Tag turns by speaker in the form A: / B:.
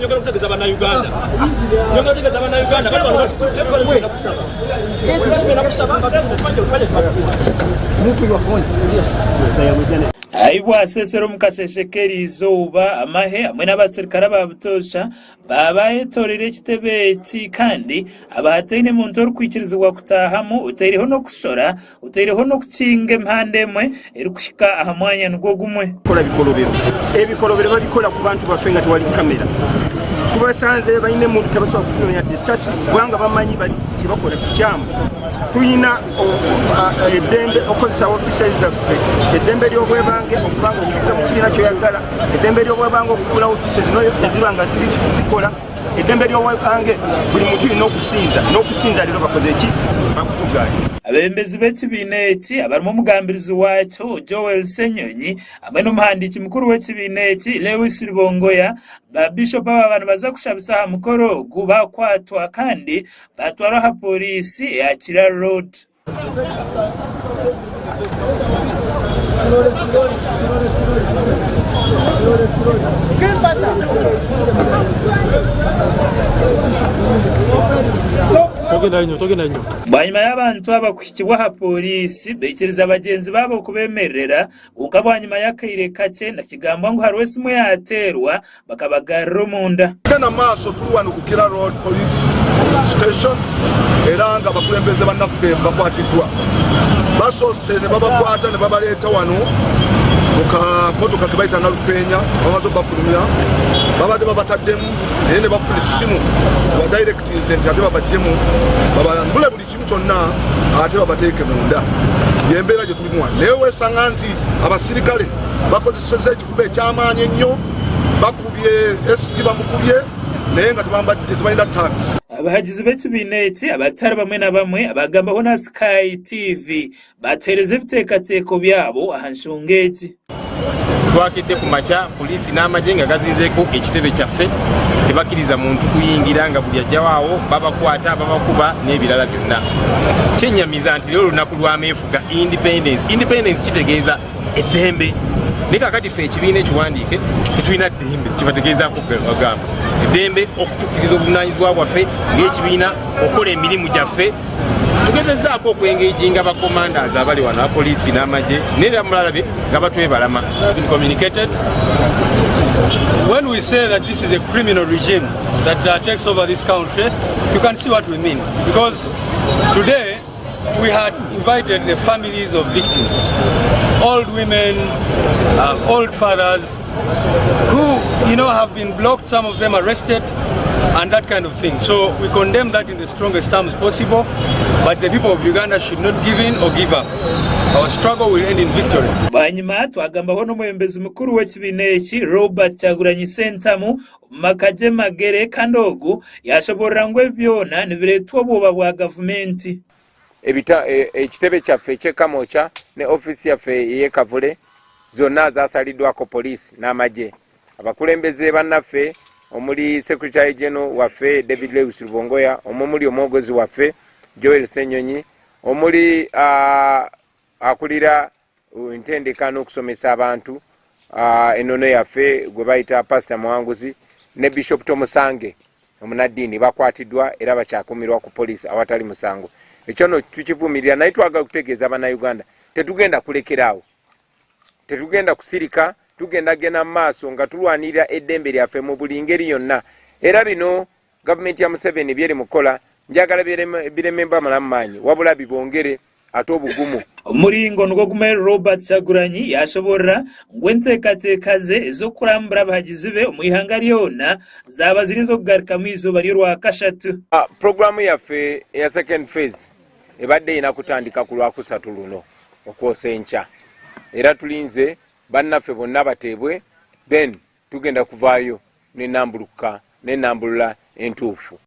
A: Njagala okutegeeza Bannayuganda, njagala okutegeeza Bannayuganda, bali bano tugenda kusaba, tugenda kusaba.
B: Ahi bwasesera omu kasheeshe k'eriizooba, amahe hamwe n'abaserukare aba butoosha baaba bayetoreire ekitebe eki kandi haba hataine muntu orikwikirizibwa kutaahamu otaireho n'okushora, otaireho n'okukinga emihanda emwe erikuhika aha mwanya nigwo gumwe.
C: Kola bikolobero. Ebikolobero babikola ku bantu baffe nga tewali kamera. Tubasanze balina emundu, tebasobola kufuna yadde essasi kubanga bamanyi bali kyebakola kikyamu. Tulina eddembe okukozesa ofiisi zaffe, eddembe ly'obwebange okuba nga okkiriza mu kibiina kyoyagala, eddembe ly'obwebange okugula ofiisi eziba nga zikola, eddembe ly'obwebange buli muntu yina okusinza n'okusinza. Leero bakoze ki? Bakutugaanye.
B: Abeebembezi b'ekibiina eki abarimu omugambirizi waakyo Joel Ssenyonyi hamwe n'omuhandiiki mukuru w'ekibiina eki Lewis Rubongoya, ba Bishop aba nibaza kushabisa aha mukoro ogu baakwatwa kandi baatwarwa aha pooriisi eya Kira Road. Bwanyima y'abantu aba kuhikibwa aha pooriisi, baikiriza bagyenzi baabo kubeemerera kwonka bwanyima y'akaire kakye nikigambwa ngu hariho esimu eyaateerwa bakabagarura omunda.
D: Tugenda mu maaso, tuli wano ku Kira Road Police Station era nga abakulembeze bannaffe bakwatiddwa. Basoose ne babakwata ne babaleeta wano mu kamotoka ke bayita Nalufeenya. Bamaze obafulumya, babadde babataddemu naye ne bafuna essimu badirectinze nti ate babajjemu, babambule buli kimu kyonna ate babateeke munda. Yembeera gye tulimu wano, naye weesanga nti abasirikale bakozesezza ekifuba ekyamaanyi ennyo, bakubye SG, bamukubye naye nga tebambadde, tebalina tags.
B: Abahagizi b'ekibiina eki abatari bamwe na bamwe abagambaho na Sky TV batuheereza ebiteekateeko byabo aha nshonga egi.
E: Twakedde ku makya, poliisi n'amagye nga gazinzeeko ekitebe kyaffe, tebakkiriza muntu kuyingira, nga buli ajjawo babakwata, babakuba n'ebirala byonna. Kyenyamiza nti leero olunaku lw'ameefuga, independence. Independence kitegeeza eddembe, naye kakati ffe ekibiina ekiwandiike tetulina ddembe. Kibategeezaako gamba eddembe okutuukiriza obuvunaanyizibwa bwaffe ng'ekibiina, okukola emirimu gyaffe. Tugezezaako okwengaginga ba commanders abali wano, apoliisi n'amagye, naye mulalabe nga batwebalama.
F: Been communicated. When we say that this is a criminal regime that takes over this country, you can see what we mean. Because today we had invited the families of victims, old women, old fathers, who have been blocked, some of them arrested, and that kind of thing. So we condemn that in the strongest terms possible, but the people of Uganda should not give in or give up. Our struggle will end in victory.
B: Bwanyima twagambaho n'omwebembezi mukuru w'ekibiina eki Robert Kyagulanyi Ssentamu omu maka gye Magere, kandi ogu yashoborora ngu ebi byona nibireetwa obwoba bwa gavumenti.
G: Ekitebe kyaffe eky'e Kamwokya ne ofiisi yaffe ey'e Kavule zonna zasaliddwako poliisi n'amagye. Abakulembeze bannaffe omuli secretary general waffe David Lewis Rubongoya, omuli omwogezi waffe Joel Ssenyonyi, omuli akulira entendeka n'okusomesa abantu enono yaffe gwe bayita Pastor Muwanguzi ne Bishop Tomusange omunaddiini bakwatiddwa era bakyakumirwa ku poliisi awatali musango. Ekyo no tukivumirira, naye twagala kutegeeza Bannayuganda, tetugenda kulekeraawo, tetugenda kusirika, tugenda genda mu maaso nga tulwanirira eddembe lyaffe mu buli ngeri yonna. Era bino gavumenti ya Museveni byeri mukola, njagala bireme bamalamu maanyi, wabula bibongere ate obugumu.
B: Omuringo nigwo gumwe, Robert Kyagulanyi yashoborora ngu enteekateeka ze ez'okurambura abahagizi be omu ihanga ryona zaba ziri ez'okugarukamu izooba ry'orwakashatu.
G: Puroguramu yaffe eya second phase ebadde erina kutandika ku Lwakusatu luno okwosa enkya, era tulinze bannaffe bonna bateebwe, then tugenda kuvaayo nenambulukuka nenambulula entuufu.